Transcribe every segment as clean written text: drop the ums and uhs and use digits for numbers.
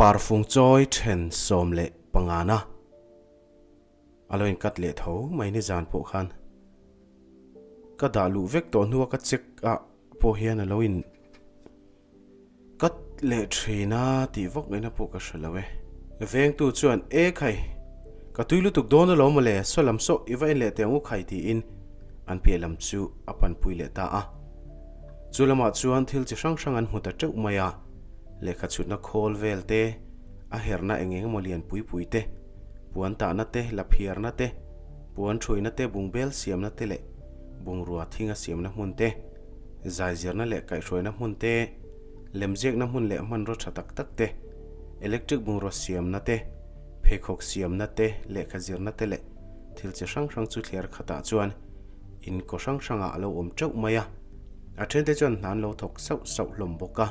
Parfung chawi then 15 na a lo inkat leh tho mai nizan pawh khan ka dah luh vek tawh hnua ka check ah pawh hian a lo in cut leh thin a tih vak ngaihna pawh ka hre lo e. Vengtu chuan e khai ka tui lutuk dawn alawm mawle saw lam saw i va en leh teh ang u khai tiin an piah lam chu a panpui leh ta a. Chu lamah chuan thil chi hrang hrang an hmu ta teuh mai a, lehkha chhutna khawl vel te, a herna eng eng emaw lian pui pui te, puan tahna te, laphiarna te, puan thuina te, bungbel siamna te leh bungrua thinga siamna hmun te, zaizirna leh kaihhruaina hmun te, lemziakna hmun leh hmanraw tha tak tak te, electric bungrua siamna te, pheikhawk siamna te, lehkha zirna te leh thil chi hrang hrang chu thliar khatah chuan In kaw hrang hrangah a lo awm teuh mai a, a thente chuan hna an lo thawk sauh sauh hlawm bawk a.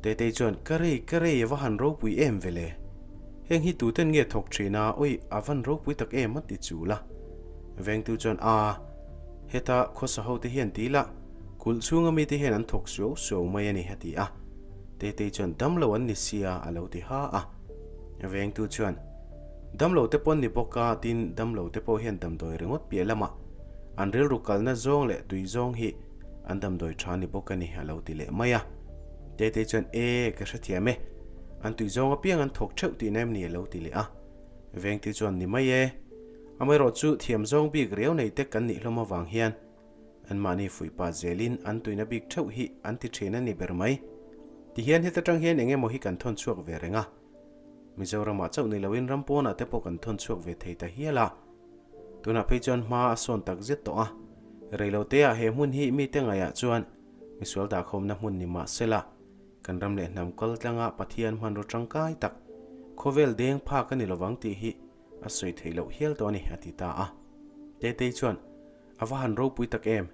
Tetei chuan, Ka rei, ka rei, a va han ropui em ve le. Heng hi tuten nge thawk thin a, awi, a van ropui tak em a ti chul a. Vengtu chuan, A, heta khawsa ho te hian ti la, kulh chhunga mite hian an thawk suau suau mai a ni a ti a. Tetei chuan, Damlo an ni sia a lo ti ha a. Vengtu chuan, Damlo te pawn ni bawk a, tin damlo te pawh hian damdawi ringawt piah lamah an rilru kalna zawng leh tui zawng hi an damdawi tha ni bawk a ni a lo ti leh mai a. Tetei chuan E, ka hrethiam e, an tui zawng apiang an thawk theuh tihna em ni a lo ti leh a. Vengti chuan ni mai e, amaherawh chu thiam zawng bik riau nei te kan nih hlawm avang hian anmahni fuih pah zelin an tuina bik theuh hi an ti thin a ni ber mai. Tihian heta tang hian eng emaw hi kan thawn chhuak ve reng a. Mizoramah chauh ni loin ram pawnah te pawh kan thawn chhuak ve thei ta hial a. Tunah phei chuan hma a sawn tak zet tawh a. Reiloteah he hmun hi mite ngaihah chuan misual dahkhawmna hmun ni mah sela, kan ram leh hnam kal tlanga Pathian hmanraw tangkai tak khawvel deng phak a ni lovang tih hi a sawi theih loh hial tawh a ni, a ti ta a. Tetei chuan, A va han ropui tak em!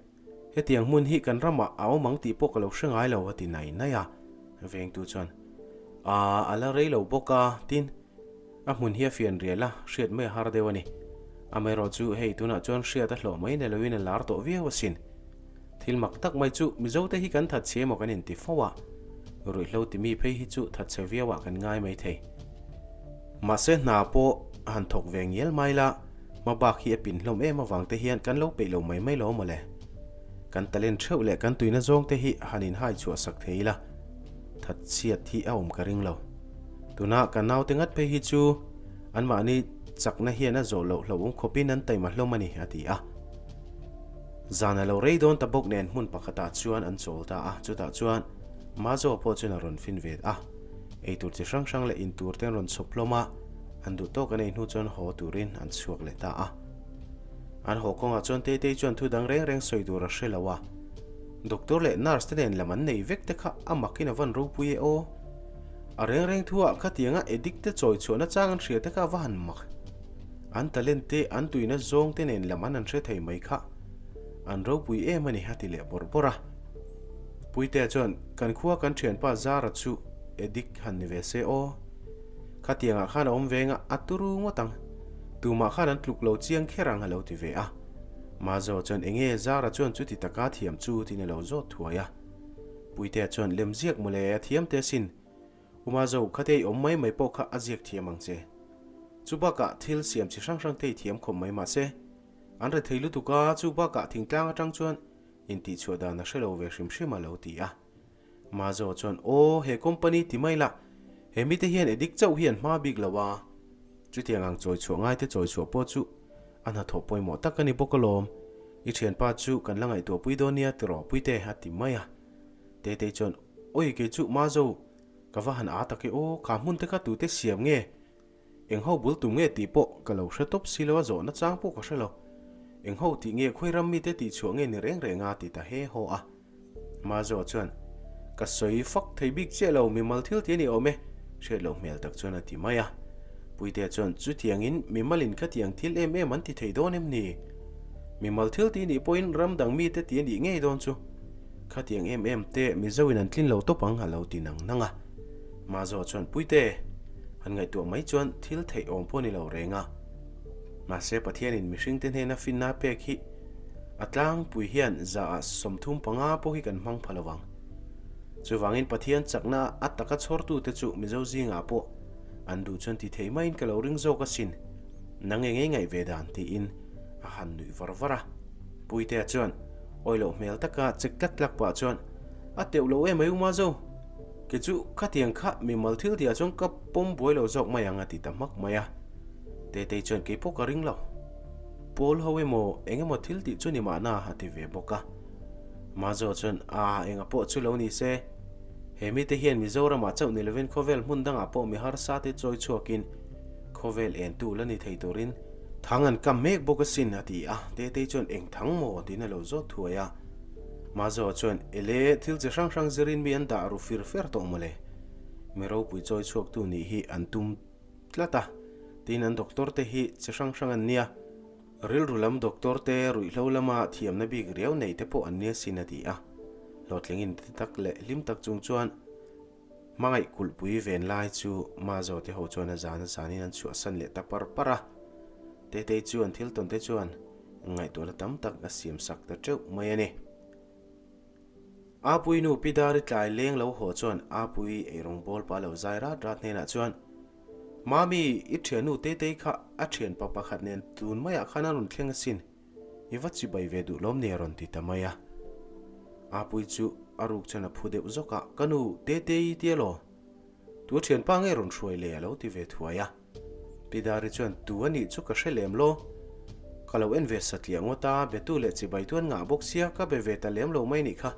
Hetiang hmun hi kan ramah a awm ang tih pawh ka lo hre ngai lo, a ti nai nai a. Vengtu chuan, Aa, a la rei lo bawk a, tin, a hmun hi a fian rial a, hriat mai a har deuh a ni. Amaherawh chu hei tunah chuan hriat a hlawh mai neloin a lar tawh viau asin. Thil mak tak mai chu Mizote hi kan thatchhe emaw kan inti fo a, ruihhlo timi phei hi chu thatchhe viauah kan ngai mai thei. Mahse hna pawh a han thawk ve ngial mai la, hma bak hi a pin hlawm em avang te hian kan lo peih lo mai mai lo mawle. Kan talent theuh leh kan tuina zawng te hi han inhai chhuah sak thei ila, thatchhiat hi a awm ka ring lo. Tuna kan naute ngat phei hi chu anmahni chakna hian a zawh loh hlauhawm khawpin an taima hlawm a ni, a ti a. Zan a lo rei dawn ta bawk nen hmun pakhatah chuan an chawl ta a, chutah chuan Mazoa pawh chuan a rawn fin ve a. Eitur chi hrang hrang leh intur te an rawn chhawp hlawm a, an duh tawk an ei hnu chuan haw turin an chhuak leh ta a. An haw kawngah chuan Tetei chuan thu dang reng reng sawi tur a hre lo a, Doctor leh nurse te nen lam an nei vek te kha a makin a van ropui e aw. A reng reng thuah khatianga addict te chawi chhuahna chang an hria te kha a va han mak. An talent te, an tuina zawng te nen lam an han hre thei mai kha. An ropui em a ni a ti leh bawrh bawrh a. Puitea chuan, Kan khua kan thianpa Zara chu addict han ni ve se aw. Khatiangah khan a awm veng a, a turu ngawt ang. Tumah khan an tluk lo chiang kher ang a lo ti ve a. Mazo chuan, Enge Zara chuan chuti taka thiam chu tin a lo zawt thuai a. Puitea chuan, Lemziak mawle, a thiam te asin. U Mazo, khate i awm mai mai pawh kha a ziak thiam ang che. Chu bakah thil siam chi hrang hrang te i thiam khawp mai mahse, an rethei lutuk a, chu bakah thingtlang atang chuan intihchhuah dan a hre lo ve hrim hrim a lo ti a. Mazo chuan, Aw, he company ti mai la, he mite hian addict chauh hi an hma bik lo a. Chutiang ang chawi chhuah ngaite chawi chhuah pawh chu a hnathawh pawimawh tak a ni bawk alawm. I thianpa chu kan la ngaihtuah pui dawn nia tiraw Puite a ti mai a. Tetei chuan, Awi kei chu Mazo, ka va han â tak e aw, kha hmun te kha tute siam nge? Eng ho bul tum nge tih pawh ka lo hre tawp si lo a, zawhna chang pawh ka hre lo. Eng ho tih nge khawi ram mite tih chhuah nge ni reng reng a ti ta he haw a. Mazo chuan, Ka sawi fak thei bik chiah lo, mimal thil ti a ni awm e, hriat loh hmel tak chuan a ti mai a. Puitea chuan, Chutiangin mimalin khatiang thil em em an ti thei dawn em ni? Mimal thil ti nih pawhin ram dang mite ti a nih ngei dawn chu. Khatiang em em te Mizoin an tlin lo tawp ang a lo ti nang nang a. Mazo chuan, Puite, han ngaihtuah mai chuan thil theih awm pawh a ni lo reng a. Mahse Pathianin mihringte hnena finna pek hi a tlangpui hian zaah 35 pawh hi kan hmang pha lo vang. Chuvangin Pathian chakna a taka chhawrtute chu Mizo zingah pawh an duh chuan ti thei maiin ka lo ring zawk asin, nang eng ei ngaih ve dan tiin a han nuih var var a. Puitea chuan awi loh hmel taka chek tlak tlak pah chuan a teuh lo em ai u Mazo, kei chu khatiang kha mimal thil tihah chuan ka pawm buai lo zawk mai ang a ti ta hmak mai a. Tetei chuan kei pawh ka ring lo, Paul ho emaw eng emaw thil tih chu ni mahna a ti ve bawk a. Mazo chuan a enga pawh chu lo ni se, he mite hian Mizoramah chauh ni lovin khawvel hmun dangah pawh mi harsa te chawi chhuakin khawvel entu la ni thei turin thang an kam mek bawk asin a ti a, Tetei chuan eng thang maw tiin a lo zawt thuai a. Mazo chuan ele thil chi hrang hrang zirin mi an dah ru fir fer tawh mawle, mi ropui chawi chhuaktu nih hi an tum tlat a, tiin an doctor te hi chi hrang hrang an nia. Rilru lam doctor te ruihhlo lama thiamna bik riau nei te pawh an nia sin a ti a. Hlawhtling in ti tak leh hlim tak chung chuan hmangaih kulhpui ven lai chu Mazo te ho chuan a zan a zanin an chhuahsan leh ta par par a. Tetei chuan thil tawn te chuan ngaihtuahna tam tak a siam sak ta teuh mai a ni. Apui nu Pi Dari tlai leng lo haw chuan Apui eirawng bawl pa lo zai rat rat hnenah chuan, Mami, i thiannu Tetei kha a thianpa pakhat nen tun maiah khan a rawn thleng asin, i va chibai ve duh lawm ni a rawn ti ta mai a. Apui chu a ruk chuan a phu deuh zawk a, Ka nu, Tetei i tia law? Tu a thianpa nge rawn hruai le a lo ti ve thuai a. Pi Dari chuan tu a nih chu ka hre lem lo. Ka lo en ve satliah ngawt a, betu leh chibai tu an ngah bawk sia ka be ve ta lem lo mai nih kha.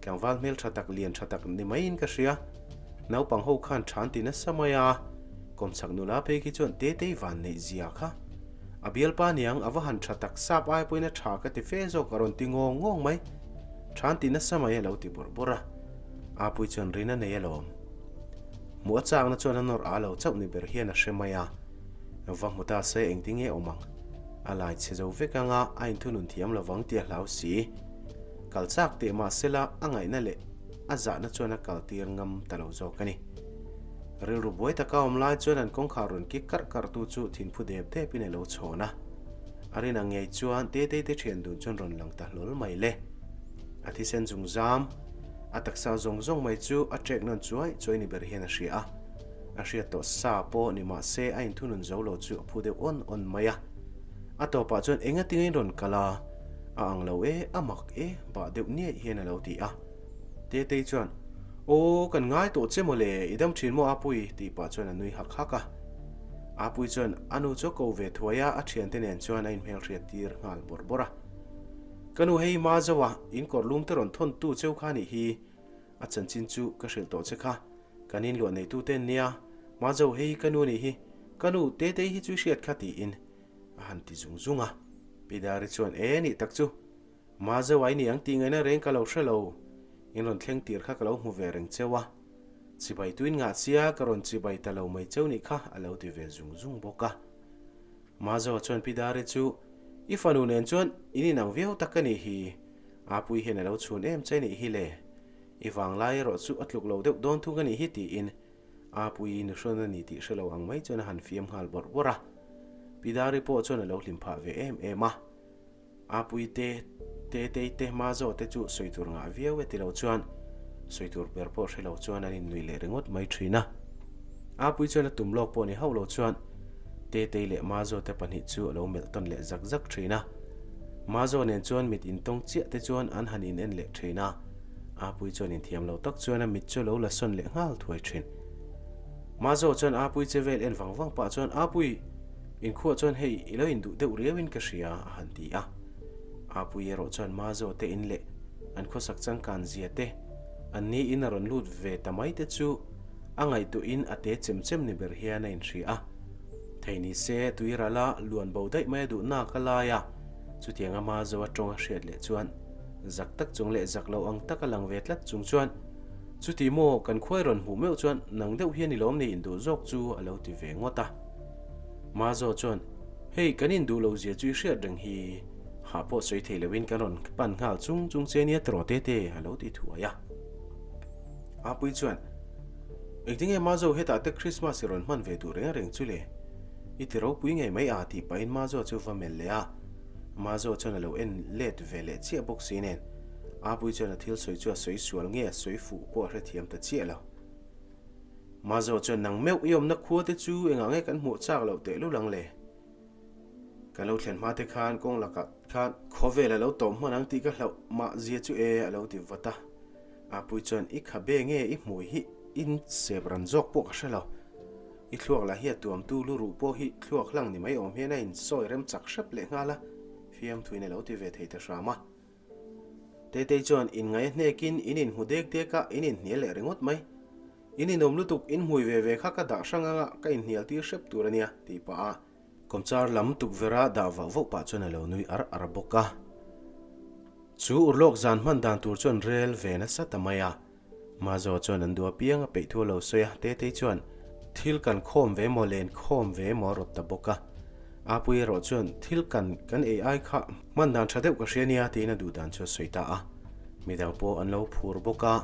Tlangval hmel tha tak lian tha tak ni maiin ka hria. Naupang ho khan than ti nasa mai a, kawmchhak nula phei khi chuan Tetei van neih zia kha. A bialpa niang a va han tha tak sap ai pawhin a tha ka ti fe zawk a rawn ti ngawng ngawng mai. Than ti nasa mai a lo ti bawrh bawrh a. Apui chuan rin a nei alawm. Hmuh a chakna chuan a nawr a lo chauh ni ber hian a hre mai a. Va hmu ta se engtinge awm ang? A lai chhe zo vek anga a inthunun thiam lovang tih a hlau si. Kal chak teh mah sela a ngaihna leh a zahna chuan a kal tir ngam ta lo zawk a ni. Rilru buai taka awm lai chuan an kawngkhar rawn kik karh karh tu chu thinphu dep depin a lo chhawn a. A rin ang ngei chuan Tetei te thian dun chuan rawn lang ta hlawl mai le. A thisen zungzam, a taksa zawng zawng mai chu a ṭek nawn chuai chuai ni ber hian a hria a. A hriat tawh sa pawh ni mah se a inthunun zo lo chu a phu deuh awn awn mai a. A tawpah chuan enga tingain rawn kal a, a ang lo e, a mak e, bah deuh niaih hian a lo ti a. Tetei chuan, Aw, kan ngai tawh che maw le, i dam ṭhin maw Apui? tih pah chuan a nui hak hak a. Apui chuan a nu chu a ko ve thuai a, a ṭhiante nen chuan a inhmelhriat tir nghal bawrh bawrh a. Ka nu hei ma zo a, in kawr lum te rawn thawn tu cheu kha nih hi, a chanchin chu ka hrilh tawh che kha, kan inluah neitu te an nia, ma zo hei ka nu nih hi, ka nu Tetei hi chu i hriat kha tiin a han ti zung zung a. Pi Dari chuan e nih tak chu, ma zo a i ni ang tih ngaihna reng ka lo hre lo, in rawn thleng tir kha ka lo hmu ve reng cheu a, chibai tuin ngah sia ka rawn chibai ta lo mai cheu nih kha a lo ti ve zung zung bawk a. Mazoa chuan Pi Dari chu, I fanu nen chuan in inang viau tak a nih hi, Apui hian a lo chhun em che nih hi le, i vanglai erawh chu a tluk lo deuh dawn thung a nih hi tiin Apui nuhrawn a ni tih hre lo ang mai chuan a han fiam nghal bawrh bawrh a. Pi Dari pawh chuan a lo hlim phah ve em em a. Apui te, Tetei te, Mazo te chu sawi tur ngah viau e ti lo chuan sawi tur ber pawh hre lo chuan an innuih leh ringawt mai thin a. Apui chuan a tum lawk pawh ni hauh lo chuan Tetei leh Mazo te pahnih chu a lo melh tawn leh zak zak thin a. Mazo nen chuan mit intawng chiah te chuan an han inen leh thin a. Apui chuan inthiam lo tak chuan a mit chu a lo la sawn leh nghal thuai thin. Mazo chuan Apui che vel en vang vang pah chuan Apui! Inkhuah chuan hei i lo induh deuh riauin ka hria a han ti a. Apui erawh chuan Mazo te in leh an khawsak changkan zia te, an ni in a rawn lut ve ta mai te chu a ngaihtuahin a te chem chem ni ber hian a inhria a. Thei ni se tui rala luan bo daih mai a duh nak a lai a, chutianga Mazo a tawng a hriat leh chuan zak tak chung leh zak lo ang tak a lang ve tlat chung chuan chuti maw kan khuai rawn hmuh meuh chuan nang deuh hian i lawm ni induh zawk chu a lo ti ve ngawt a. Mazo chuan, Hei, kan induh lo zia chu i hriat reng hi, hah pawh sawi thei loin kan rawn pan nghal chung chung che nia tiraw tete a lo ti thuai a. Apui chuan, Engtinge Mazo hetah te Christmas i rawn hman ve duh reng reng chu le? I ti ropui ngei mai a tih pahin Mazo chu va melh leh a. Mazo chuan a lo en let ve leh chiah bawk si nen. Apui chuan a thil sawi chu a sawi sual nge a sawi fuh pawh a hrethiam ta chiah lo. Mazo chuan nang meuh i awmna khua te chu engah nge kan hmuh chak loh teh lul ang le? Kan lo thlen hma te khan kawng lakah khan khawvel a lo tawm hman ang tih ka hlauh mah zia chu e a lo ti vat a. Apui chuan i khabe nge i hmui hi in sep ran zawk pawh ka hre lo. I thluak lah hi a tuamtu lu ruh pawh hi thluak hlang ni mai awm hian a insawi rem chak hrep leh nghal a, fiamthuin a lo ti ve thei ta hram a. Tetei chuan inngaih a hnekin in inhmu dek dek a, in inhnial leh ringawt mai. In inawm lutuk, in hmui ve ve kha ka dah hrang anga ka inhnial tir hrep tur a nia, tih pah a. Kawmchar lam tukverha dah vauh vauh pah chuan a lo nui ar ar bawk a. Chu urlawk zan hman dan tur chuan rel ve nasa ta mai a. Mazo chuan an duh apiang a peih thu a lo sawi a, Tetei chuan thil kan khawm ve maw len khawm ve maw a rawt ta bawk a. Apui erawh chuan thil kan kan ei ai kha hman dan tha deuh ka hria nia tiin a duh dan chu a sawi ta a. Midang pawh an lo phur bawk a.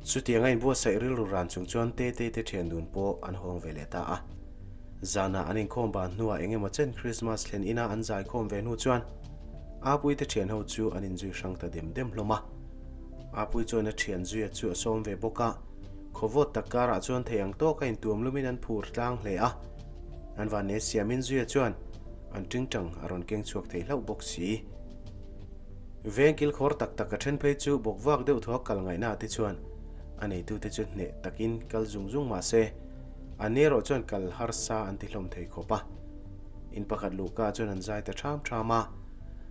Chutiang a inbuatsaih rilru ran chung chuan Tetei te thian dun pawh an hawng ve leh ta a. Zanah an inkhawm ban hnuah eng emaw chen Christmas thlen ina an zaikhawm ve hnu chuan Apui te thian ho chu an inzui hrang ta dem dem hlawm a. Apui chuan a thian zuia chu a sawm ve bawk a, khawvawt tak karah chuan thei ang tawk a intuam lumin an phur tlang hle a. An vanne siamin zuia chuan an tingtang a rawn keng chhuak thei hlauh bawk si. Veng kilkhawr tak tak a then phei chu bawk vak deuh thaw a kal ngaihna te chuan a neitute chu hneh takin kal zung zung mah se, an erawh chuan kal harsa an ti hlawm thei khawp a. In pakhat luhka chuan an zai ta ṭham ṭham a,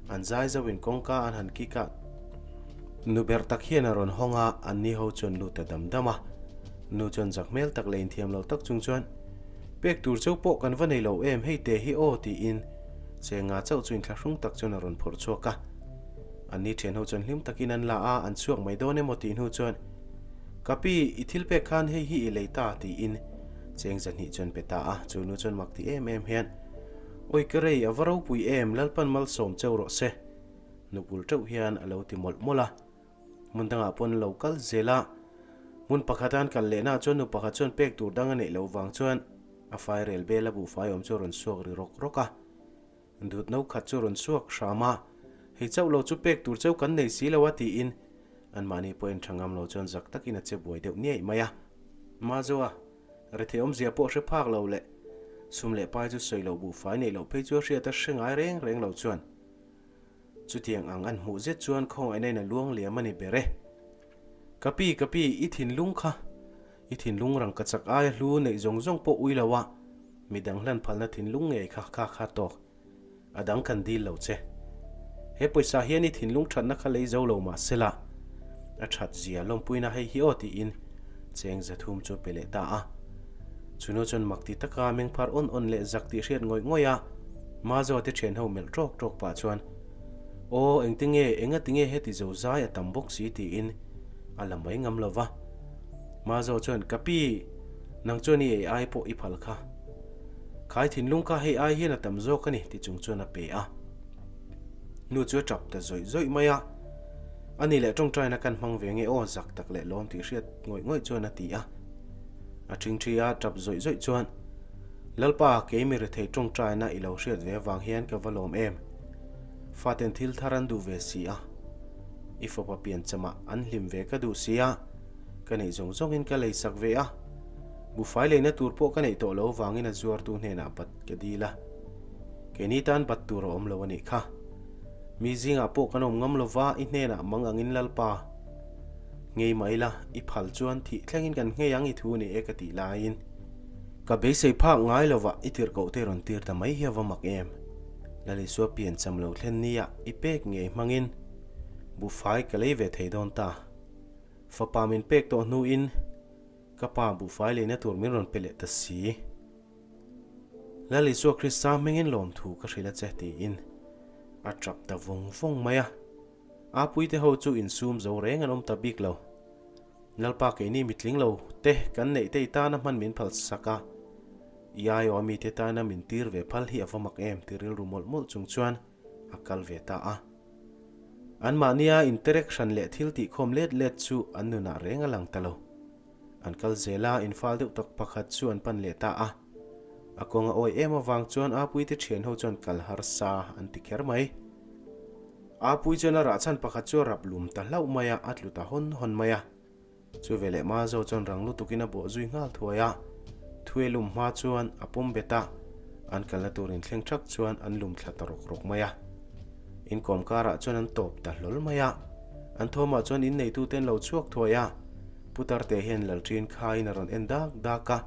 an zai zoin kawngka an han kik a, Nu ber tak hian a rawn hawng a, an ni ho chuan lut ta dam dam a. Nu chuan zak hmel tak leh inthiam lo tak chung chuan, Pek tur cheu pawh kan va nei lo em, hei te hi aw tiin Chenga chauh chu inthlahrung tak chuan a rawn phawrh chhuak a. An ni thian ho chuan hlim takin an la a, an chhuak mai dawn emaw tih hnu chuan, Ka pi, i thil pek khan hei hi i lei ta tiin Cheng zahnih chuan pe ta a, chu nu chuan mak ti em em hian, Awi ka rei, a va ropui em, Lalpan malsawm cheu rawh se. Nupul teuh hian a lo ti mawlh mawlh a, hmun dangah pawn a lo kal zel a, hmun pakhata an kal lehnaah chuan nu pakhat chuan pek tur dang a neih loh vang chuan a fairel bel a buhfai awm chu a rawn suak ri rawk rawk a, dut no khat chu a rawn suak hram a, hei chauh lo chu pek tur cheu kan nei si lo a tiin anmahni pawh en tha ngam lo chuan zak takin a che buai deuh niaih mai a. Mazoa, rethei awmzia pawh hre phak lo leh sum leh pai chu sawi loh buhfai neih loh phei chu a hriat a hre ngai reng reng lo chuan Chutiang ang an hmuh zet chuan khawngaihna in a luang liam a ni ber e. Ka pi, ka pi, i thinlung kha, i thinlung rang ka chak aia hlu neih zawng zawng pawh ui lo a, midang hlan phalna thinlung ngei kha kha kha tawk. A dang kan dil lo che. He pawisa hian i thinlung thatna kha lei zo lo mah sela, a that zia lawmpuina hei hi aw tiin cheng zathum chu pe leh ta a. Chunu chuan mak ti taka mengphar awn awn leh zak tih hriat ngawih ngawih a, Mazo te thian ho melh tawk tawk pah chuan, Aw, engti nge, enga ti nge heti zo zai a tam bawk si tiin a la mai ngam lo va. Mazo chuan, Ka pi, nang chuan i ei ai pawh i phal kha. Khai thinlung kha hei ai hian a tam zawk a ni ti chung chuan a pe a. Nu chu a tap ta zawih zawih mai a. Ani leh tawngtaina kan hmang ve nge aw zak tak leh lawm tih hriat ngawih ngawih chuan a ti a. A ṭhingṭhi a ṭap zawih zawih chuan, Lalpa, kei mi rethei ṭawngṭaina i lo hriat ve avang hian ka va lawm em? Faten thil thar an duh ve si a, i fapa pianchamah an hlim ve ka duh si a, ka neih zawng zawngin ka lei sak ve a, bufai leina tur pawh ka neih tawh lo vangin a zuartu hnenah bat ka dil a, keini tan bat tur a awm lo a nih kha. Mi zingah pawh kan awm ngam lova i hnenah mang angin Lalpa, Ngei mai la, i phal chuan thih thlengin kan nghei ang i thu ni e ka tih laiin ka beisei phak ngai lovah i tirhkoh te rawn tir ta mai hi a va mak em. Lalisua pian cham lo thlen nia i pek ngei hmangin buhfai ka lei ve thei dawn ta. Fapa min pek tawh hnuin ka pa buhfai leina tur min rawn pe leh ta si. Lalisua Krista hmingin lawmthu ka hrilh a che tiin a tap ta vawng vawng mai a. A puite ho chu insum zo reng an awm ta bik lo. Lalpa keini mitling lo te kan neih te i tana hman min phal sak a, i aiawh mite tana min tir ve phal hi a va mak em ti rilru mawlh mawlh chung chuan a kal ve ta a. Anmahnia interaction leh thil tihkhawm let let chu an nunah reng a lang ta lo. An kal zel a, infal deuh tak pakhat chu an pan leh ta a. A kawng a awi em avang chuan a puite thian ho chuan kal harsa an ti kher mai. Apui chuan a rah chhan pakhat chu a rap lum ta hlauh mai a, a tlu ta hawn hawn mai a. Chu veleh Mazo chuan rang lutukin a bawh zui nghal thuai a, Thuai lum hma chuan a pawm bet a, an kalna tur inthleng thak chuan an lum thla ta rawk rawk mai a. Inkawm karah chuan an tawp ta hlawl mai a, an thawmah chuan inneitute an lo chhuak thuai a, Putarte hian Lalṭin khaiin a rawn en dak dak a,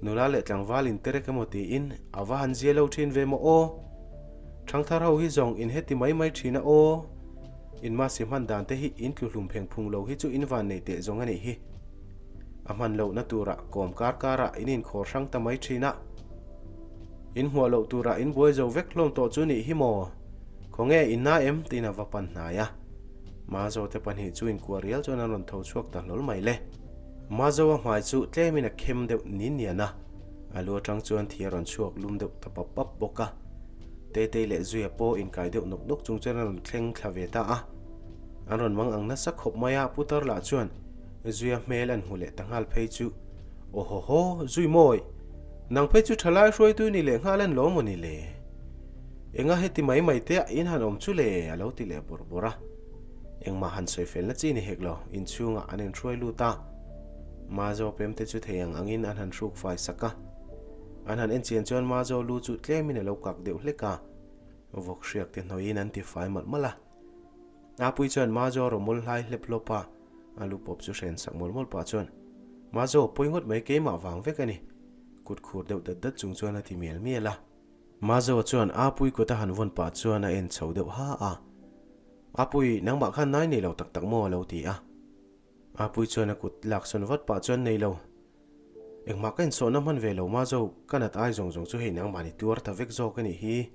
nula leh tlangval interek emaw tiin a va han zia lo ṭhin ve maw aw? Ṭhangthar ho hi zawng in heti mai mai ṭhin a aw? In masi hman dan te hi in tlu hlum pheng phung lo hi chu in van nei teh zawng a nih hi. A hman lohna turah kawm kar karah in inkhawr hrang ta mai thin a. In hmuah loh turah in buai zo vek hlawm tawh chu nih hi maw? Khawnge in na em? tiin a va pan hnai a. Mazo te pahnih chu inkuah rial chuan an rawn tho chhuak ta hlawl mai le. Mazo a hmai chu tlemin a khem deuh nin nian a, a lu atang chuan thi a rawn chhuak lum deuh ta pap pap bawk a. Tetei leh Zuia pawh inkai deuh nawk nawk chung chuan a rawn thleng thla ve ta a. An rawn mang ang nasa khawp mai a, Putar lah chuan Zuia hmel an hmu leh ta nghal phei chu, Aw haw haw, Zui mawi! Nang phei chu thalai hruaitu ni leh nghal an lo maw ni le? Enga heti mai mai te ah in han awm chu le? a lo ti leh bawrh bawrh a. Engmah han sawi felna chi ni hek lo, inchhungah an inhruai lut a. Mazo pemte chu thei ang angin an han hruk fai sak a. An han en chian chuan Mazo lu chu tlemin a lo kak deuh hlek a, vawk hriak te hnawiin an ti fai malh malh a. Apui chuan Mazo a rawmawl hlai hlep hlawp a, a lu pawp chu hren sak mawlh mawlh pah chuan, Mazo, pawi ngawt mai keimah vang vek a ni, kut khur deuh dat dat chung chuan a ti mial mial a. Mazo chuan Apui kut a han vawn pah chuan a en chho deuh ha a, Apui, nangmah khan nai nei lo tak tak maw a lo ti a. Apui chuan a kut laksawn vat pah chuan nei lo. Engmah ka insawhna hman ve lo Mazo, ka nat ai zawng zawng chu hei nangmah ni tuar ta vek zawk a nih hi.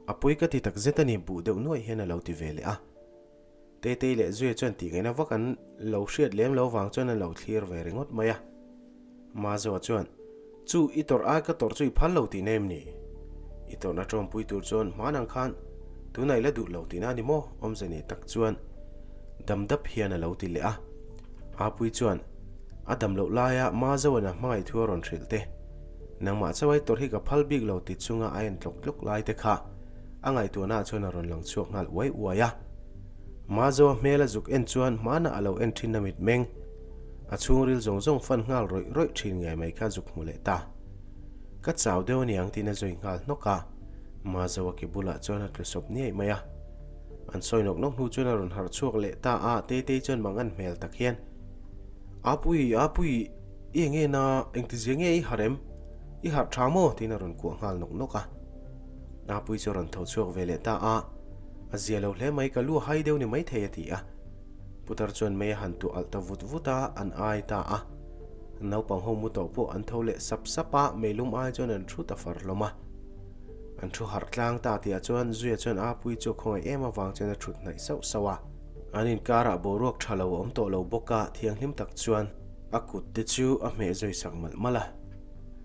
A pawi ka ti tak zet a ni buh deuh nuaih hian a lo ti ve leh a. Tetei leh Zuia chuan tih ngaihna vak an lo hriat lem lo vang chuan an lo thlir ve ringawt mai a. Mazoa chuan, Chu i tawrh ai ka tawrh chu i phal lo tihna em ni? I tawrhna tawmpui tur chuan hman ang khan tunah i la duh lo tihna a ni maw? Awmze nei tak chuan dam dap hian a lo ti leh a. Apui chuan, A dam loh laia Mazoa'n a hmangaih thu a rawn hrilh te. Nangmah chauh ai tawrh hi ka phal bik lo ti chunga a en tlawk tlawk lai te kha a ngaihtuahnaah chuan a rawn lang chhuak nghal uai uai a. Mazoa hmel a zuk en chuan hmanah a lo en thin a mitmeng. A chhungril zawng zawng fan nghal rawih rawih thin ngei mai kha zuk hmu leh ta. Ka chau deuh aniang tiin a zui nghal hnawk a, Mazoa ke bulah chuan a tlu sawp niaih mai a. An sawi nawk nawk hnu chuan a rawn harh chhuak leh ta a, Tetei chuan mangan hmel tak hian, Apui, Apui, i enge na, engtizia nge i harh em? I harh tha maw? tiin a rawn kuah nghal nawk nawk a. Apui chu a rawn tho chhuak ve leh ta a, A zia lo hle mai, ka lu a hai deuh ni maithei a ti a. Putar chuan mei a han tuah alh ta vut vut a, an ai ta a. Naupang ho mu tawh pawh an tho leh sap sap a, meilum ai chuan an thu ta far hlawm a. An thu harh tlang ta tihah chuan Zuia chuan Apui chu a khawngaih em avang chuan a thut hnaih sauh sauh a. An inkarah boruak tha lo a awm tawh lo bawk a, thianghlim tak chuan a kut te chu a hmeh zui sak malh malh a.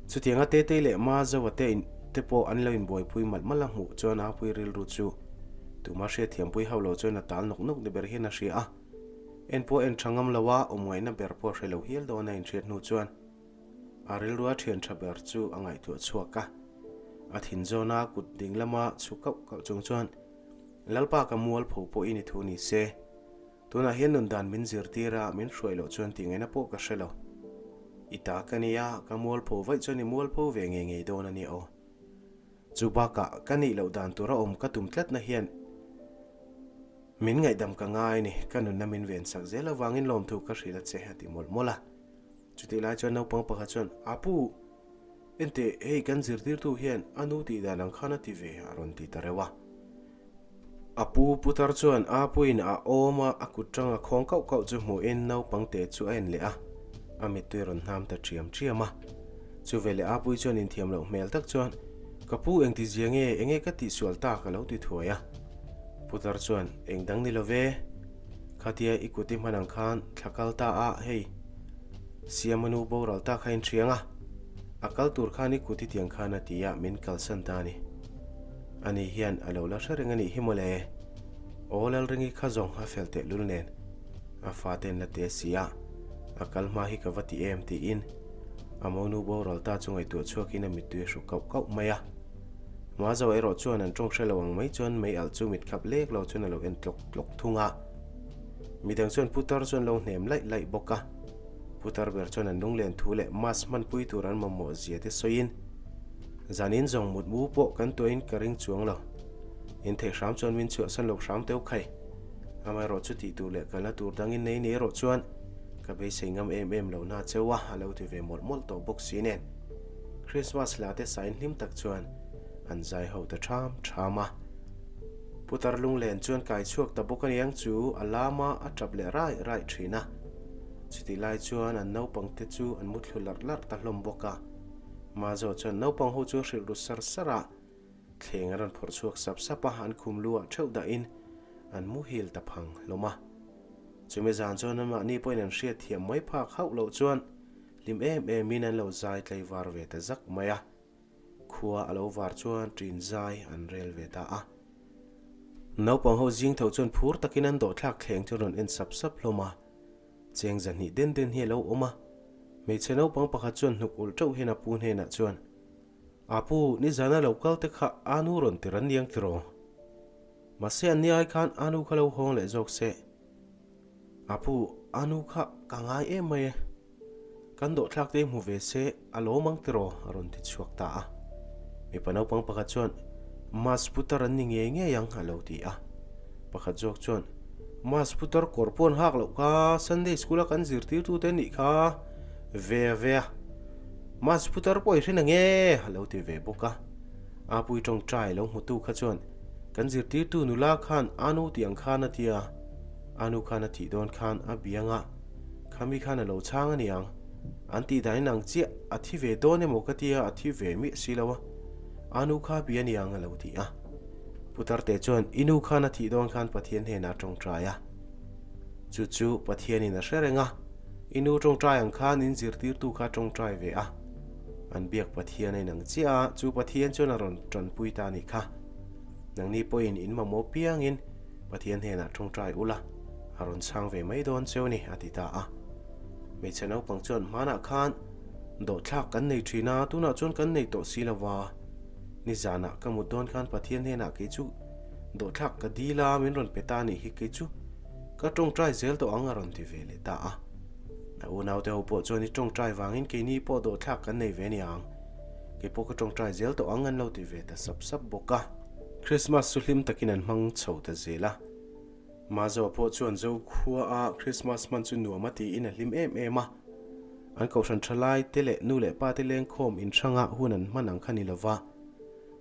Chutianga Tetei leh Mazoa te in te pawh an lo inbuaipui malh malh a hmuh chuan Apui rilru chu Tuma hriatthiampui hauh lo chuan a tal nawk nawk ni ber hian a hria a. En pawh en tha ngam lo a, awm ngaihna ber pawh hre lo hial dawn a inhriat hnu chuan a rilrua thian tha ber chu a ngaihtuah chhuak a. A thin zawna kut ding lama chhu kauh kauh chung chuan Lalpa ka mualpho pawh i ni thu ni se, tunah hian nun dan min zirtir a, min hruai loh chuan tih ngaihna pawh ka hre lo. I ta ka nia, ka mualpho vaih chuan i mualpho ve ngei ngei dawn a nia aw. Chu bakah ka nih loh dan tura awm ka tum tlatna hian min ngaihdam ka ngai a ni, ka nunna min ven sak zel avangin lawmthu ka hrilh a che a ti mawlh mawlh a. Chutih lai chuan naupang pakhat chuan, Apu, enteh hei kan zirtirtu hian a nu tih dan ang khan a ti ve a rawn ti ta reuh a. A pu putar chuan a puin a awm a, a kut tanga khawng kauh kauh chu hmuhin naupang te chu a en leh a, a mittui rawn hnam ta ṭiam ṭiam a. Chuveleh a pui chuan inthiam loh hmel tak chuan, Ka pu engtizia nge, enge ka tihsual tak a lo ti thuai a. Putar chuan, Eng dang ni lo ve, khatia i kut i hman ang khan thla kal ta a, hei, Siama nu boral ta kha inhriang a, a kal tur khan i kut i tiang khan a ti a, min kalsan ta a ni. Ani hian a lo la hre reng a nih hi mawle. Aw Lalringi kha zawng a fel teh lul nen a fate an la te si a, a kal hma hi ka va ti em tiin a monu boral ta chu ngaihtuah chhuakin a mittui a hru kauh kauh mai a. Mazo erawh chuan an tawng hre lo ang mai chuan mei alh chu mit khap lek lo chuan a lo en tlawk tlawk thung a. Midang chuan putar chuan lo hnem laih laih bawk a. Putar ber chuan an lunglen thu leh mask hmanpui tur an mamawh zia te sawiin, Zanin zawng mutmu pawh kan tuahin ka ring chuang lo. In theih hram chuan min chhuahsan lo hram teuh khai. Amaherawh chu tih tur leh kalna tur dangin nei ni erawh chuan ka beisei ngam em em lo na cheu a, a lo ti ve mawlh mawlh tawh bawk si nen. Christmas hla te sain hlim tak chuan an zai ho ta ṭham ṭham a. Putar lunglen chuan kai chhuak ta bawk aniang chu a lam a, a ṭap leh rai rai ṭhin a. Chutih lai chuan an naupang te chu an muthlu larh larh ta hlawm bawk a. Mazo chuan naupang ho chu a hrilh ru sar sar a, thleng a rawn phawrh chhuak sap sap a, an khum lu ah theuh dahin an muhil ta phang hlawm a. Chumi zan chuan anmahni pawhin an hriat thiam mai phak hauh loh chuan hlim em emin an lo zai tlaivar ve ta zak mai a. Khua a lo var chuan ṭin zai an rel ve ta a. Naupang ho zing tho chuan phur takin an dawhthlak thleng chu rawn en sap sap hlawm a. Cheng zahnih den den hi a lo awm a. Hmeichhe naupang pakhat chuan hnuk ulh ṭeuh hian a pu hnenah chuan, A pu, nizana lo kal te kha a nu rawn ti ran niang tiraw? Mahse an ni ai khan a nu kha lo hawng leh zawk se. A pu, a nu kha ka ngai em mai e. Kan dawhthlak te hmu ve se a lawm ang tiraw? a rawn ti chhuak ta a. Mipa naupang pakhat chuan, Mas putar an ni ngei ngei ang a lo ti a. Pakhat zawk chuan, Mas putar kawr pawh an hak loh kha, Sunday school a kan zirtirtute an nih kha, ve a ve a. Mas putar pawh i hre na nge? a lo ti ve bawk a. Apui tawngtai lo hmutu kha chuan, Kan zirtirtu nula khan Anu tih ang khan a ti a, Anu khan a thih dawn khan a biang a, Khami khan a lo chhang a niang. An tih dan in ang chiah, a thi ve dawn emaw ka tia a thi ve miah si lo a. A nu kha bia niang a lo ti a. Putarte chuan i nu khan a thih dawn khan Pathian hnenah a tawngtai a. Chu chu Pathianin a hre reng a. I nu tawngtai ang khan in zirtirtu kha tawngtai ve a. An biak Pathian a inang chiah a, chu Pathian chuan a rawn tanpui ta a nih kha. Nangni pawhin in mamawh piangin Pathian hnenah tawngtai ula, a rawn chhang ve mai dawn cheu ni, a ti ta a. Hmeichhe naupang chuan hmanah khan dawhthlak kan nei thin a, tunah chuan kan nei tawh si lo va. Nizanah ka mut dawn khan Pathian hnenah kei chu dawhthlak ka dil a, min rawn pe ta a nih hi kei chu ka tawngtai zel tawh ang a rawn ti ve leh ta a. A unaute ho pawh chuan i tawngtai vangin keini pawh dawhthlak kan nei ve aniang, kei pawh ka tawngtai zel tawh ang an lo ti ve ta sap sap bawk a. Christmas chu hlim takin an hmang chho ta zel a. Mazoa pawh chuan Zokhua a Christmas hman chu nuam a tiin a hlim em em a. An kohhran thalai te leh nu leh pa te lengkhawm inhranga hun an hman ang kha ni lova,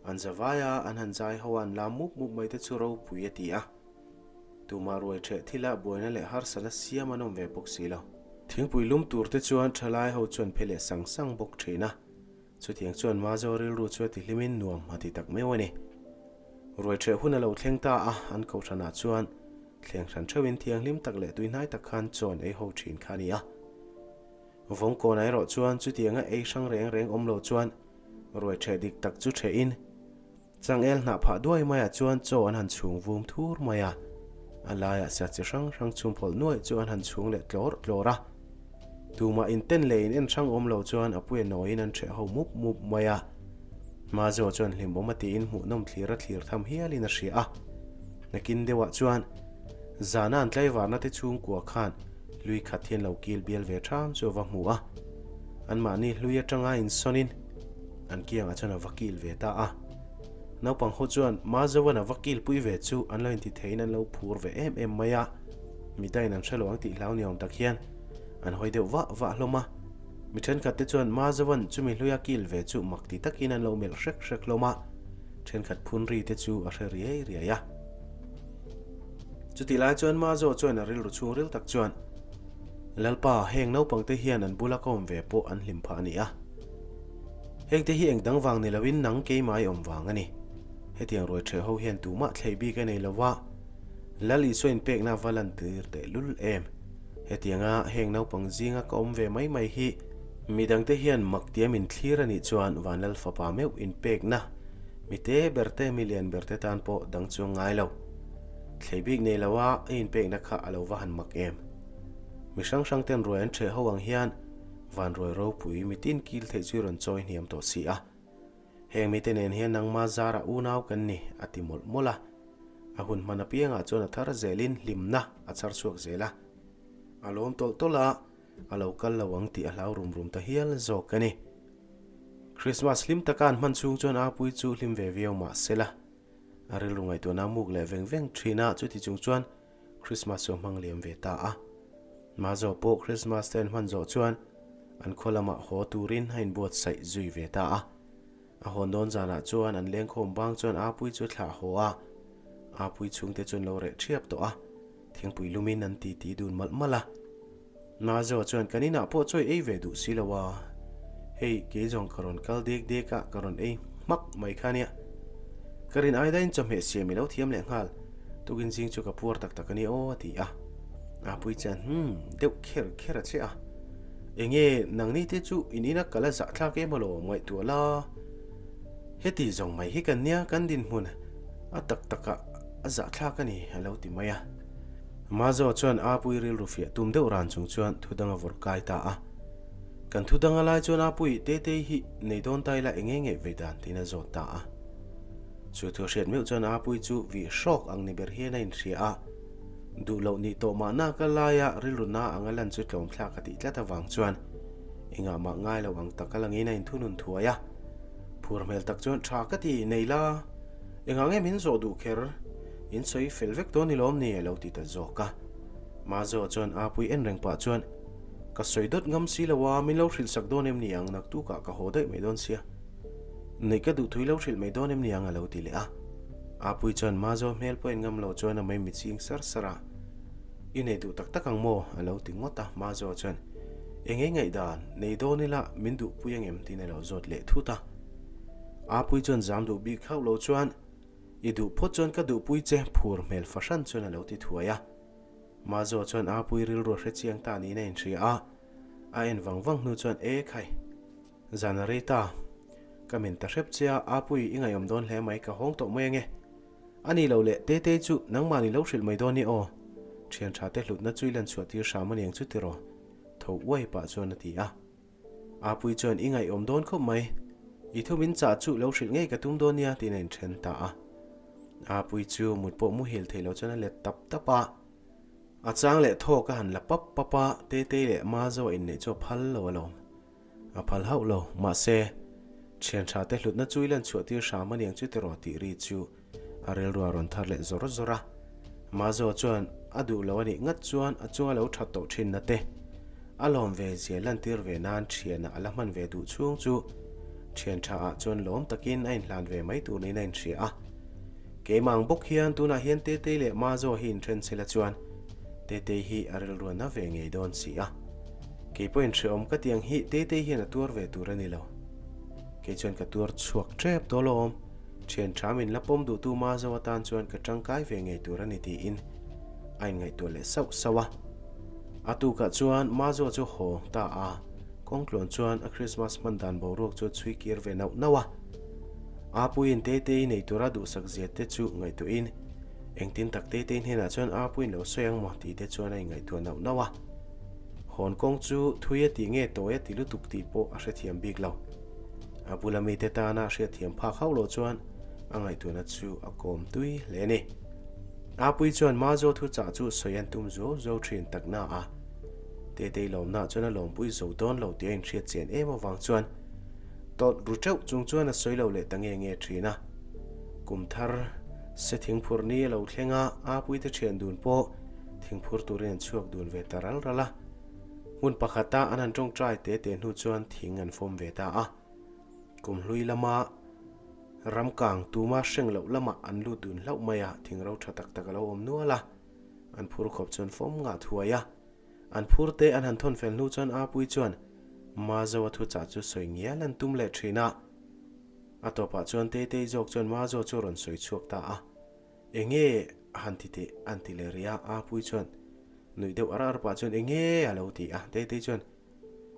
an zavai a, an han zai ho a, an lam mup mup mai te chu ropui a ti a. Tumah ruai ṭheh thila buaina leh harsatna siam an awm ve bawk si lo. Thingpui lum tur te chuan thalai ho chuan phe leh sang sang bawk ṭhin a. Chutiang chuan Mazo rilru chu a ti hlimin nuam a ti tak meuh a ni. Ruai ṭheh hun a lo thleng ta a, an kohhranah chuan thleng hran ṭheuhin thianghlim tak leh tuihnai tak khan chawn ei ho ṭhin kha a ni a. Vawngkawnah erawh chuan chutianga ei hrang reng reng awm lo chuan ruai ṭheh dik tak chu ṭhehin Changel hnah phah duai maiah chuan chaw an han chhung vum thur mai a, a laiah sa chi hrang hrang chhum phawlh nuaih chu an han chhung leh tlawr tlawr a. Tumah inten leh in en hrang awm lo chuan a puia nawiin an ṭheh ho mup mup mai a. Hmazaw chuan hlimawm a tiin hmuhnawm thlir a thlir tham hialin a hria a. Nakin deuhah chuan zana an tlaivarna te chhungkua khan hlui khat hian lo kil bial ve ṭham chu a va hmu a. Anmahni hlui aṭanga insawnin an kiangah chuan a va kil ve ta a. Naupang ho chuan Mazovan a va kilpui ve chu an lo inti theiin an lo phur ve em em mai a. Midain an hre lo ang tih hlau ni awm tak hian an hawi deuh vah vah hlawm a. Mi thenkhat te chuan Mazovan chumi hluia kil ve chu mak ti takin an lo melh hrek hrek hlawm a. Thenkhat phun ri te chu a hre riai riai a. Chutih lai chuan Mazo chuan a rilru chhungril tak chuan, Lalpa, heng naupang te hian an bula ka awm ve pawh an hlim phah a ni a. Hengte hi eng dang vang ni loin nang keimah i awm vang a ni. Hetiang ruai ṭheh ho hian tumah thlei bik a nei lo va, Lal Isua inpekna va lan tir teh lul em. Hetianga heng naupang zinga ka awm ve mai mai hi midangte hian mak tia min thlir a nih chuan Vanlal fapa meuh inpekna mi te ber te mi lian ber te tan pawh dang chuang ngai lo. Thlei bik nei lo a a inpekna kha a lo va han mak em. Mi hrang hrang ten ruai an ṭheh ho ang hian Van ruai ropui mitin kil theih chu i rawn chawi hniam tawh si a. Heng mite nen hian nangma zarah unau kan ni, a ti mawlh mawlh a. A hun hman apiangah chuan a thar zelin hlimna a chhar chhuak zel a. A lawm tawlh tawlh a, a lo kal lo ang tih a hlau rum rum ta hial zawk a ni. Krismas hlim taka an hman chhung chuan Apui chu hlim ve viau mah se la, a rilru ngaihtuahna a muk leh veng veng thin a, chuti chung chuan Krismas chu a hmang liam ve ta a. Mazo pawh Krismas te an hman zawh chuan an khaw lamah haw turin a inbuatsaih zui ve ta a. A hawn dawn zanah chuan an lengkhawm bang chuan Apui chu thlah haw a, Apui chhungte chu an lo reh thiap tawh a, thingpui lumin an titi dun malh malh a. Mazo chuan kan inah pawh chawi ei ve duh si lo a, hei kei zawng ka rawn kal dek dek a, ka rawn ei hmak mai kha nia. Ka rin ai daiin chawhmeh siam i lo thiam leh nghal, tukin zing chu ka puar tak tak a ni aw a ti a. Apui chuan hmm deuh kher kher a che a. Enge nangni te chu in ina kal a zahthlak em alawm ngaihtuah la? Heti zawng mai hi kan nia kan dinhmun a tak takah a zahthlak a ni a lo ti mai a. Mazo chuan Apui rilru fiah tum deuh ran chung chuan thu dang a vawrh kai ta a. Kan thu dang a lai chuan Apui Tetei hi nei dawn ta ila enge ngeih ve dan tiin a zawt ta a. Chu thu hriat meuh chuan Apui chu vih hrawk ang ni ber hian a inhria a. Duh loh nih tawh mahna ka laia rilru na anga lan chu tlawm thlak a tih tlat avang chuan engah mah ngai lo ang tak a langin a inthunun thuai a. Phur hmel tak chuan tha ka ti nei la, engah nge min zawh duh kher? In sawi fel vek dawn ni lawm ni? a lo ti ta zawk a. Mazo chuan a pui en reng pah chuan Ka sawi dawt ngam si lo a, min lo hrilh sak dawn em ni ang? Naktukah ka haw daih mai dawn sia. Neih ka duh thui lo hrilh mai dawn em ni ang a lo ti leh a. Apui chuan Mazo hmel pawh en ngam lo chuan a mai mitching sar sar a. I nei duh tak tak ang maw? a lo ti ngawt a. Mazo chuan Eng ei ngaihdan, nei dawn ila min duhpui ang em? tiin a lo zawt leh thut a. Apui chuan zam duh bik hauh lo chuan I duh phawt chuan ka duhpui che phur hmel fahran chuan a lo ti thuai a. Mazo chuan Apui rilru a hrechiang ta niin a inhria a. A en vang vang hnu chuan E khai! Zan a rei ta. Ka min ta hrep che a, Apui i ngaihawm dawn hle mai, ka hawng tawh mai ange. A ni lo le, Tetei chu nangmah ni lo hrilh mai dawn i aw. Thian tha te hlutna chu i lan chhuah tir hram a niang chu tiraw? Tho uai pah chuan a ti a. Apui chuan i ngaihawm dawn khawp mai. I thu min chah chu lo hrilh ngei ka tum dawn nia tiin a inthen ta a. Apui chu mut pawh muhil theih lo chuan a let tap tap a. A chang leh thawk a han la pap pap a, Tetei leh Mazo a inneih chu a phal lo alawm. A phal hauh lo, mahse, thian tha te hlutna chu i lan chhuah tir hram a niang chu tiraw tih ri chu a rilru a rawn thar leh zawr zawr a. Mazo chuan a duh lo a nih ngat chuan a chunga lo that tawh thinna te a lawm ve zia lantir ve nan thiana a la hman ve duh chhung chu thian tha ah chuan lawm takin a inhlan ve mai tur niin a inhria a. Keimah ang bawk hian tunah hian Tetei leh Mazo hi inthen chhela chuan Tetei hi a rilru na ve ngei dawn si a. Kei pawhin hrehawm ka tih ang hi Tetei hian a tuar ve tur a ni lo. Kei chuan ka tuar chhuak tep dawl awm. Thian tha min la pawm duhtu Mazo atan chuan ka tangkai ve ngei tur a ni tiin a inngaihtuah leh sauh sauh a. A tukah chuan Mazo chu haw ta a, kawngtluan chuan a Krismas hman dan boruak chu a chhui kir ve nauh nauh a. Apuiin Tetei nei tura duhsak zia te chu ngaihtuahin, Engtin tak Tetei hnenah chuan Apuiin lo sawi ang maw? tih te chuan a inngaihtuah nauh nauh a. Hawn kawng chu thui a tih nge tawi a ti lutuk tih pawh a hrethiam bik lo. A bula mite tana a hriatthiam phak hauh loh chuan a ngaihtuahna chu a kawm tui hle a ni. Apui chuan Mazo thu chah chu sawi an tum zuau zuau thin tak na a, Tetei lawmna chuan a lawmpui zo dawn lo tih a inhriat chian em avang chuan Tawt ru teuh chung chuan a sawi lo leh ta nge nge thin a. Kum thar se thingphur ni a lo thleng a, Apuite thian dun pawh thingphur turin an chhuak dun ve ta ral ral a. Hmun pakhata an han tawngtai te te hnu chuan thing an fawm ve ta a. Kum hlui lama ram kang tuma hreng loh lamah an lut dun hlauh mai a, thing ro tha tak tak a lo awm nual a. An phur khawp chuan fawm ngah thuai a. An phur te an han thawn fel hnu chuan Apui chuan Mazo a thuchah chu sawi ngial an tum leh thin a. A tawpah chuan Tetei zawk chuan Mazo chu a rawn sawi chhuak ta a. Enge a han ti teh an ti leh rih a, Apui chuan nuih deuh ar ar pah chuan Enge a lo ti a. Tetei chuan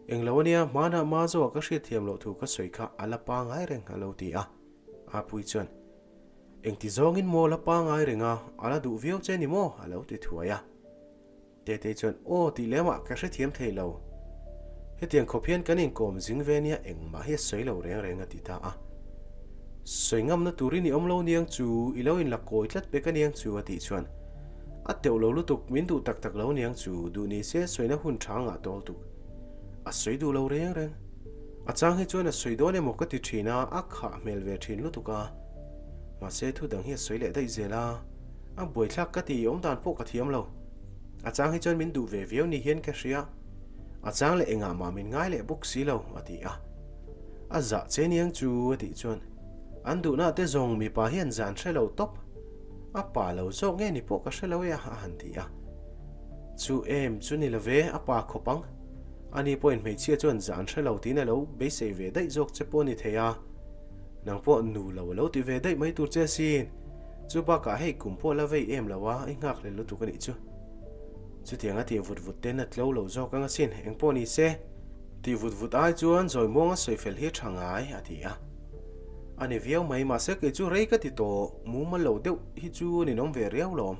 Englo ania, hmanah Mazo a ka hriatthiam loh thu ka sawi kha a la pangai reng a lo ti a. Apui chuan Engti zawngin maw la pangai reng a, a la duh viau che ni maw a lo ti thuai a. Tetei chuan, Aw tih lemah ka hrethiam thei lo. Hetiang khawp hian kan inkawm zing ve nia engmah hi a sawi lo reng reng a ti ta a. Sawi ngamna turin i awm lo niang chu, i lo inla kawi tlat pek a niang chu a tih chuan a teuh lo lutuk, min duh tak tak lo niang chu, duh ni se sawina hun tha ngah tawl tuk. A sawi duh lo reng reng. A chang hi chuan a sawi dawn emaw ka ti thin a, a khah hmel ve thin lutuk a. Mahse thu dang hi a sawi leh daih zel a, a buaithlak ka ti, awmdan pawh ka thiam lo. A chang hi chuan min duh ve viau ni hian ka hria. A chang leh engah mah min ngai leh bawk si lo, a ti a. A zah che niang chu, a tih chuan an duhna te zawng mipa hian zan hre lo tawp. A pa lo zawk nge ni pawh ka hre lo e a, a han ti a. Chu em chu ni lo ve, a pa khawp ang. Ani pawhin hmeichhia chuan zan hre lo tiin a lo beisei ve daih zawk che pawh a ni thei a. Nang pawh nu lo a lo ti ve daih mai tur che asin. Chu bakah hei kum pawh la vei em lo a, i nghak hlel lutuk a nih chu. Chutiang a tih vut vut ten a tlo lo zawk ang asin, eng pawh ni se. Tih vut vut ai chuan zawi muanga sawi fel hi tha ngai, a ti a. A ni viau mai, mahse kei chu rei ka ti tawh, mumal lo deuh hi chu a ninawm ve riau lawm.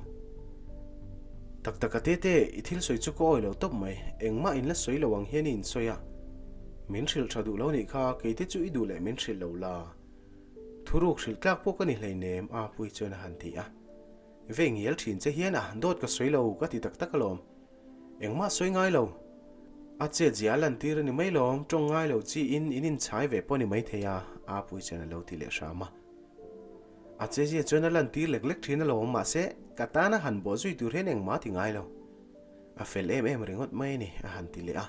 Tak tak a tete, i thil sawi chu ka awi lo tawp mai, engmah in la sawi lo ang hian i insawi a. Min hrilh tha duh lo nih kha, keite chu i duh leh min hrilh lo la. Thuruk hrilh tlak pawh ka ni hleinem, a pui chuan a han ti a. Vei ngial thin che hian a, dawt ka sawi lo ka ti tak tak alawm. Engmah sawi ngai lo. A chet zia a lantir a ni mai lawm, tawng ngai lo chi in in inchhai ve pawh a ni mai thei a, a pui chuan a lo ti leh hram a. A che zia chuan a lantir lek lek thin alawm, mahse ka tana han bawh zui tur hian engmah a ti ngai lo. A fel em em ringawt mai a ni, a han ti leh a.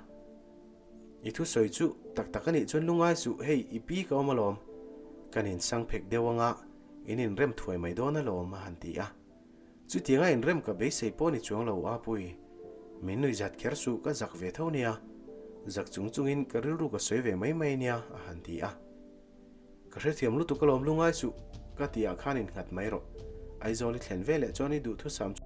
I thusawi chu tak tak a nih chuan lungai suh, hei i pi ka awm alawm. Kan insang phek deuh anga in inrem thuai mai dawn alawm a han ti a. Chutianga inrem ka beisei pawh ni chuang lo a pui. Min nui zat kher suh ka zak ve tho nia. Zak chung chungin ka rilru ka sawi ve mai mai nia a han ti a. Ka hrethiam lutuk alawm lungai suh ka tih ah khan innghat mai rawh. Aizawl i thlen ve leh chuan i duhthusam chu.